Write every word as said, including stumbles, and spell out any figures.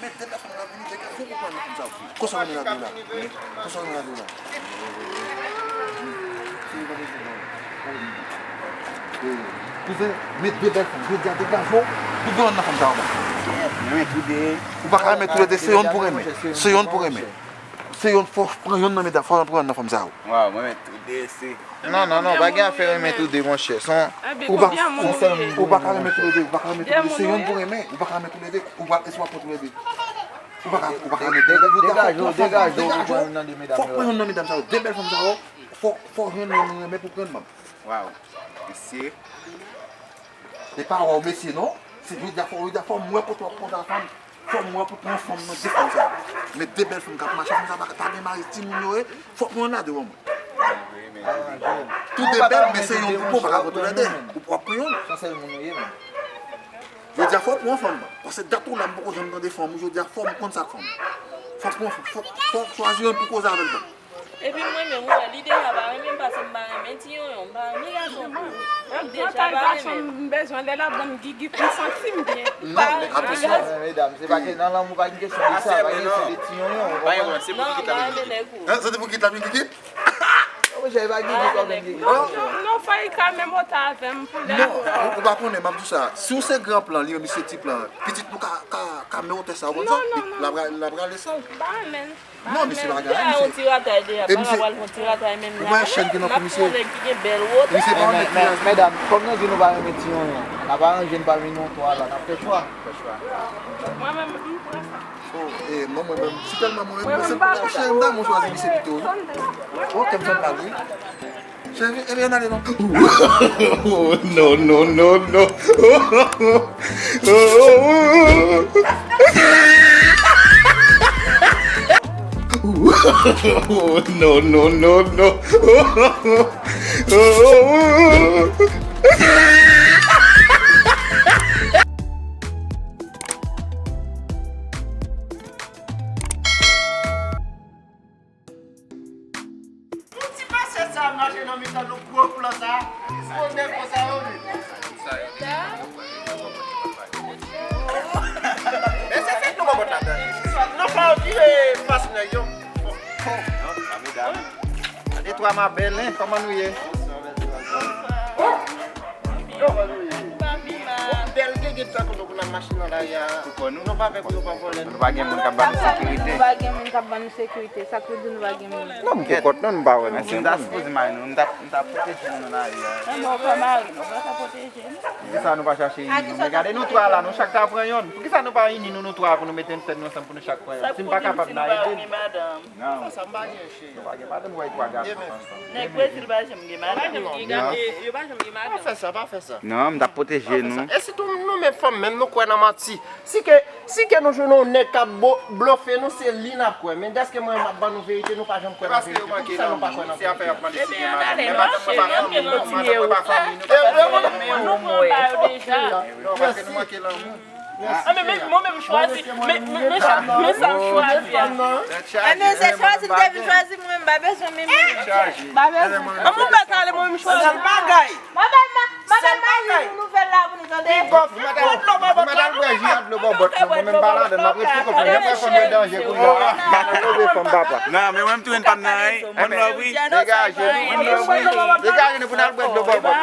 Degaje w pou pran nan fanm sa yo. Konsa w renmen lage w la. Konsa w renmen lage w la. Kouzen, met de bèl fanm. Jodi a degaje w pou pran nan fanm sa yo. Renmen tou de. Ou pa ka renmen tou le de, se yonn pou renmen. Se yonn pou renmen. Se yonn, fò pran yonn nan medam, fò pran nan fanm sa yo. Waw, mwen renmen tou de, se. Non, non, non, pa gen afè renmen tou de, monchè. Son, ou pa, ou pa ka renmen tou le de, ou pa ka renmen tou le de. Se yonn pou renmen, ou pa ka renmen tou le de. Ou pa, e si w ap pran tou le de. Ou pa ka, ou pa ka renmen tou le de. Degaje w, degaje w, degaje w. Fò pran yonn nan medam sa yo. De bèl fanm sa yo, fò, fò jwenn yonn ou renmen pou pran nan. Waw, mesye. E pa waw, mesye, non. Se jodi a fò, jodi a fò m wè kote w ap pran fanm. Fò m wè pou pran fanm nan de fanm sa yo. Men de bèl fanm k ap mache, fanm sa pa, pa gen mari, timoun yo ye, fò pran nan de w. Tou de bèl, men se yonn pou pran, pa ka pran tou le de. Ou p ap pran yonn. Jodi a fò pran fanm nan. Paske dat ou la, m poko janm tande fanm ou, jodi a fò m konn sa k fanm. Fò pran fanm, fò, fò chwazi yonn pou koze avè l. Epi mwen menm, ou wè, li deja pa renmen m, paske m pa renmen ti yonyon, m pa renmen gason tou. Li deja pa renmen m. M bezwen lè l ap ban m gigit, m santi m byen. Non, men atansyon. Medam, se pa ke nan lanmou pa gen kesyon de sa, pa gen kesyon de ti yonyon, ou konprann? Non, m pa renmen nèg ou. Hein, se te pou kit la vin kit? Monchè, e pa gigit w ap vin gigit. Non, non, non, fò li ka menm otè avè m pou lè. Non, ou, ou pa konnen, m ap di w sa. Si w se gran plan, li menm li se ti plan, pitit nou ka, ka, ka men otè sa, ou konn sa? L ap, l ap rale san w. M pa renmen l. Non, misye pa gen anyen, misye. Yon ti ratay deja, pa ka pral fè yon ti ratay menm la. Ou wè chèn ki nan kou misye? N ap pran nèg ki gen bèl wotè. Misye pa yon nèg ki raje. Medam, kòm nou di nou pa renmen ti yonyon, n ap aranje n pami nou twa la, n ap fè chwa. Mwen menm, m pran sa. Oh, eh, mwen, mwen menm, si tèlman mwen renmen, se cheri m ta mwen chwazi misye pito, wi. Oh, kè m fè m mal, wi. Cheri, ebyen, n ale non. No, no, no, no. No, no, no, no. Yon ti mache sa mache nan mitan nou gwo plan sa. Gwo nèg konsa yo menm. E se fèt nou bòbòt la danje. Non, fò yo vire fas nèg yo. Gade twa ma bèl, hein, kòman nou ye? Yon bèl gigit tankou nou pou n ap mache nan lari a. Pou kò nou. Nou pa pè pou yo pa vòlè nou. Nou pa gen moun k ap ban nou sekirite. Nou pa gen moun k ap ban nou sekirite. Sa k vle di nou pa gen moun? Non, m kokòt non, m pa wè nou. Si m ta sipoze mari nou, m ta, m ta pwoteje nou nan lari a. Enben, ou pa mari nou, ou pa ka pwoteje nou. Poukisa nou pa chache ini nou? Men gade nou twa la, nou chak ta pran yonn. Poukisa nou pa ini nou, nou twa, pou nou mete tèt nou ansanm, pou nou chak pran yonn? Si m pa kapab, n a ede n. Non. Sa m pa gen cheri. Yo pa gen madanm, wè, twa gason ansanm. Nèg Brezil pa janm gen madanm. Yo pa janm gen madanm. Pa fè sa, pa fè sa. Non, m t ap pwoteje nou. E sitou nou menm fanm menm, nou kwè nan manti. Si ke, si ke nou jwenn yon nèg k ap bo-, blofe nou, se li n ap kwè. Men dèske mwen m ap ban nou verite, nou pa janm kwè nan verite. Poukisa nou pa kwè nan verite? Se afè y ap mande si gen madanm. Men madanm mwen pa fanmi nou, madanm mwen pa fanmi nou. Nou pran ba yo deja. Non, paske nou manke lanmou. Ah, men, men, mwen menm chwazi, men, men, men sa, men sa m chwazi a. Ebyen, se chwazi m te vin chwazi, mwen, m pa bezwen mimi. Pa bezwen. An, mwen pa kale, mwen menm chwazi. Sèl bagay. Mwen bay ma-, mwen bay mari nou nouvèl la pou nou tande. Big up, mwen ta, mwen ta al bwè ji a dlo bòbòt, non, mwen menm pa ladan, m ap ret pou kont mwen. Jan m wè fanm yo danje kounye a, m ap love fanm papa. Non, men mwen m tou, m pa m nan anyen. Degaje nou, degaje nou pou n al bwè dlo bòbòt.